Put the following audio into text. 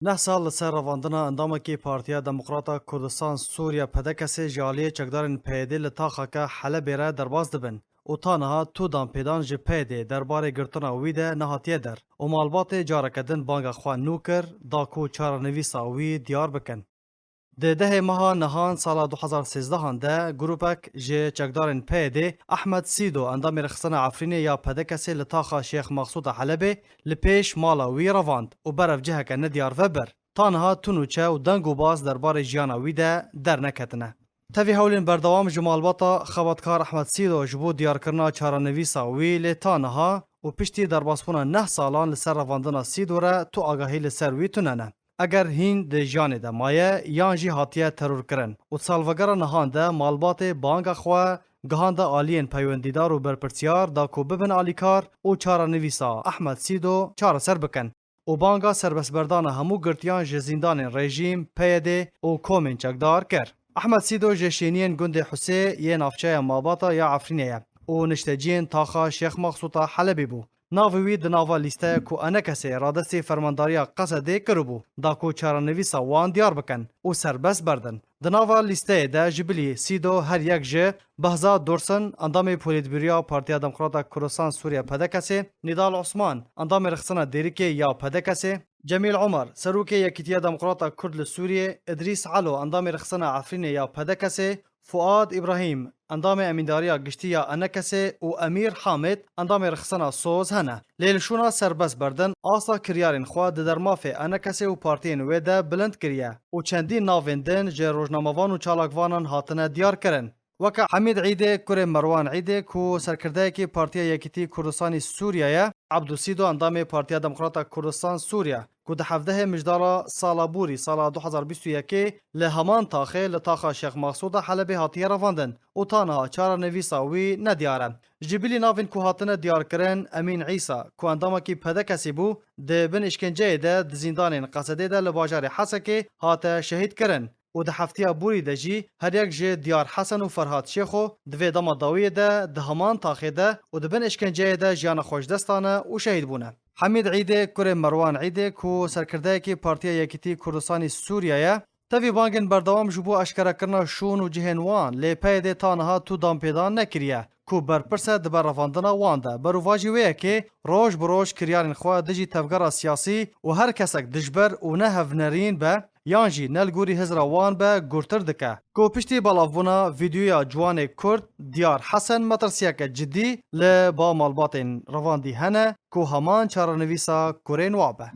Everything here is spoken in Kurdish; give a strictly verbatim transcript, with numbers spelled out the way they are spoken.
Neh sal li ser revandina endamekî Partiya Demokrata Kurdistan Sûriye P D K S'ê ji aliyê çekdarên P Y D'ê li taxeke Helebê re derbas dibin û ta niha tu danpêdan ji P Y D'ê derbarê girtina wî de nehatiye der û malbatê careke din banga xwe nû kir da ku çarenivîsa wî diyar bikin. Di dehê meha Nihan sala du hezar sêzdehan de grûpek ji çekdarên P Y D'ê Ahmed Sîdo, endamê rêxistina Efrînê ya P D K S'ê li taxa Şêx Maqsûd a Helebê, li pêş mala wî revand û berev ciheke nediyar vebir. Ta niha tu nûçe û deng û baz derbarê jiyana wî de derneketine. Tevî hewlên berdewam ji malbata xebatkar Ahmed Sîdo ji bo diyarkirina çarenivîsa wî, lê ta niha û piştî derbasbûna neh salan li ser revandina Sîdo re tu agahî li ser wî tune ne. Eger hîn di jiyanê de maye yan jî hatiye terorkirin û di salvegera nihan de malbatê banga xwe gihanda aliyên peywendîdar û berpirsiyar da ku bibin alîkar û çarenivîsa Ahmed Sîdo çareser bikin û banga serbestberdana hemû girtiyan ji zîndanên rejîm, P Y D û komên çekdar kir. Ahmed Sîdo ji şêniyên gundê Husê yê navçeya Mabata ya Efrînê ye û nişteciyên taxa Şêx Maqsûta Helebê bû. Navê wî di nava lîsteya ku ENKS'ê radestî fermandariya Qesedê kiribû, da ku çarenivîsa wan diyar bikin û serbest berdin. Di nava lîsteyê de ji bilî Sîdo her yek ji Behzat Dursun, endamê Polîtbûroya Partiya Demokrata Kurdistan Sûriye P D K S'ê, Nîdal Osman, endamê rêxistina Dêrikê ya P D K S'ê, Cemîl Omer, serokê Yekîtiya Demokrata Kurd li Sûriyê, Idrîs Elo, endamê rêxistina Efrînê ya P D K S'ê, Fuad Îbrahîm, endamê Emîndariya Giştî ya ENKS'ê û Emîr Hamid, endamê rêxistina Soz hene. Lê li şûna serbest berdin, asta kiryarên xwe di dermafê ENKS'ê û partiyên wê de bilind kiriye û çendîn navên din ji rojnamevan û çalakvanan hatine diyarkirin. Weke Hemîd Îdê, kurê Merwan Îdê, ku serkirdeyekî Partiya Yekîtî Kurdistanî Sûriye ye, Abdû Sîdo, endamê Partiya Demokrata Kurdistan Sûriye, ku di hevdehê Mijdara sala borî, sala du hezar bîst û yekê, li heman taxê li taxa Şêx Maqsûda Helebê hatiye revandin û ta niha çarenivîsa wî nediyar e. Ji bilî navên ku hatine diyarkirin, Emîn Îsa, ku endamekî P D K S'ê bû, di bin îşkenceyê de di zîndanên Qesedê de li bajarê Hesekê hate şehîdkirin û di heftiya borî de jî her yek ji Diyar Hesen û Ferhat Şêxo di vê dema dawiyê de di heman taxê de û di bin îşkenceyê de jiyana xwe ji dest dane û şehîd bûne. Hemîd Îdê, kurê Merwan Îdê, ku serkirdeyekî Partiya Yekîtî Kurdistanî Sûriye ye, tevî bangên berdewam ji bo eşkerekirina şûn û cihên wan, lê P Y D ta niha tu danpêdan nekiriye ku berpirs e di ber revandina wan de. Berovajî wê yekê roj bi roj kiryarên xwe dijî tevgera siyasî û her kesek dijber û ne hevnerîn be, yan jî ne li gorî hizra wan be, gurtir dike. Ku piştî belavbûna vîdeoya ciwanê Kurd Diyar Hesen metirsiyeke cidî li ba malbatên revandî hene ku heman çarenivîsa kurên wa be.